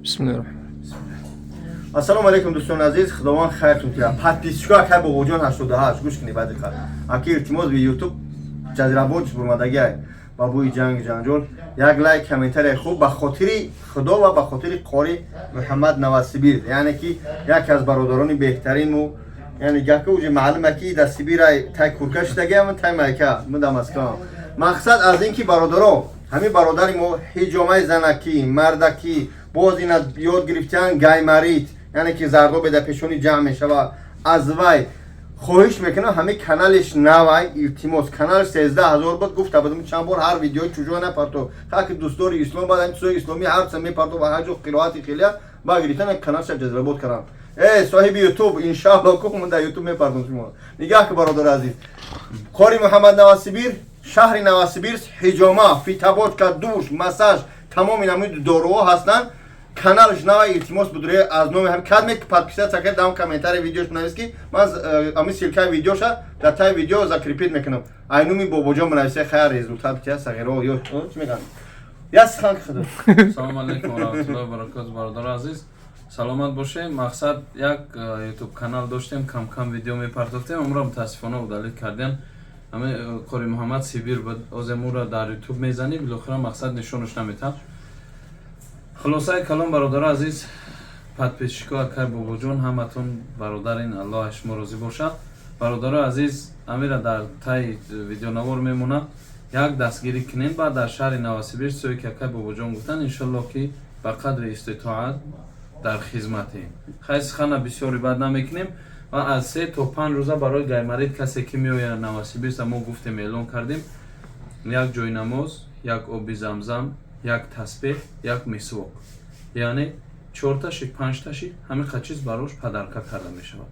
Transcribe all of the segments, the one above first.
Бисмиллоҳи раҳмон. Ассалому алайкум, дӯстони азиз, Худованд хайртун кунад. Подписчико акай Бобоҷон 88, гӯш кунед ба диққат. Аки, илтимос, би Ютуб ҷазирабод бурмадагиай ба бӯи ҷанг ҷанҷол. Як лайк, комментарияи хуб ба хотири Худо ва ба хотири қори Муҳаммад Новосибир, яъне ки яке аз бародарони беҳтарину, яъне гака уже маълума, ки дар Сибирай тай курка шудагиам, тай майка мо дар Москваам. Мақсад аз ин ки, бародаро, ҳамин бародари мо ҳиҷомаи занакӣ, мардакӣ, боз ина ёд гирифтан, гайморит, яъне ки зардобе дар пешонӣ ҷамъ мешава, аз вай хоҳиш мекунам, ҳамин каналиш навай, илтимос. Каналш 13 000 буд, гуфта будам чанд бор, ҳар видеои чужо напарто, хаки дӯстдори ислом, баъд ҳамин чизои исломӣ ҳар чиза мепарто ва ҳар ҷо қироати хелия ба гирифтан каналша ҷазрабод кардам. Э, соҳиби Ютуб, иншаалло, ку ман дар Ютуб мепартом шумо. Нигаҳ ки, бародари азиз, қори Муҳаммад Новосибир, шаҳри Новосибирск, ҳиҷома, фитобочка, душ, массаж, тамоми намуди доруҳо ҳастанд. Каналш нава, илтимос, будуре аз номи ҳам кадме ки подписаться кард, даам комментарий видеош бинавис, ки ман ами ссылкаи видеоша дар таи видео закрепить мекунам. Айнуми Бобоҷон бинависе, хайр, результат бития сағиро ё чӣ мегӯянд, я сухан худо. Салому алайкум ва раҳматуллоҳи ва баракоту, бародари азиз, саломат бошем. Мақсад, як Ютуб канал доштем, кам кам видео мепартофтем, амро мутаассифона удалить кардем. Ҳами қори Муҳаммад Сибир буд, оземура дар Ютуб мезанӣ, билохира мақсад нишонаш наметам. Хулосаи калом, бародари азиз, подписчико, акай Бобоҷон, ҳаматон бародарин, Аллоҳ аз шумо розӣ бошад. Бародари азиз, амира дар таи видеонавор мемонад, як дастгирӣ кунем. Баъд дар шаҳри Новосибирск, ҷое ки акай Бобоҷон гуфтанд, иншоллоҳ, ки ба қадри иститоат дар хизматем. Хай, сухана бисёри бад намекунем ва аз 3 то 5 рӯза барои гайморит касе ки меояд Новосибирск, мо гуфтем, эълон кардем: як ҷои намоз, як оби замзам, як тасбеҳ, як мисвок, яъне чорташи, панҷташи, ҳамин қа чиз барош подарка карда мешавад.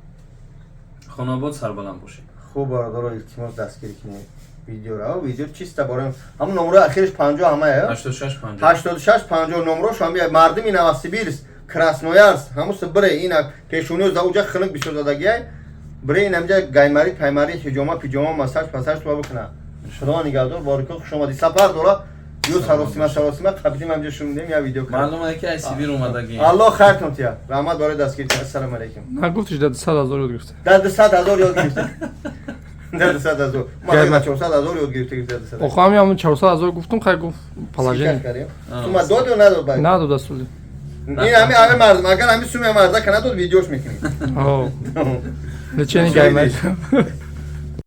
Хонобод, сарбаланд бошед. Хуб, бародаро, илтимос, дастгирӣ кунед видеоро. Видео чиста бароем, ҳамун номрои ахириш 50 ҳамая. 86 50. 86 50 номрош ҳам. Мардуми Новосибирск, Красноярск, ҳамуса бире, ина пешониё за уҷа хунук бисёр задагиай, бире ин ҳамҷа гайморит, пайморит, ҳиҷома, пиҷома, массаж, пассаж туба бикуна. Худо нигаҳдор, борико, хуш омадӣ. Сафар дора ё саросима, саросима қабидим, ҳамҷа шунидем, я видео кардем. Маълума, ки аз Сибир омадагӣ. Аллоҳ хайртон тия, раҳмат барои дастгирӣ. Ассалому алайкум. Нагуфтиш, дар 200 000 ёд гирифта. Дар 200 000 ёд гирифта, дар 200 000, ма 400 000 ёд гирифта. Охо, ҳами ҳамун 400 000 гуфтум, хай, гуфт положение. Сума дод ё надод бай? Надод асули. Ин ҳами мардум, агар ҳами суми марда ка надод, видеош мекунем. Лечение гайморит.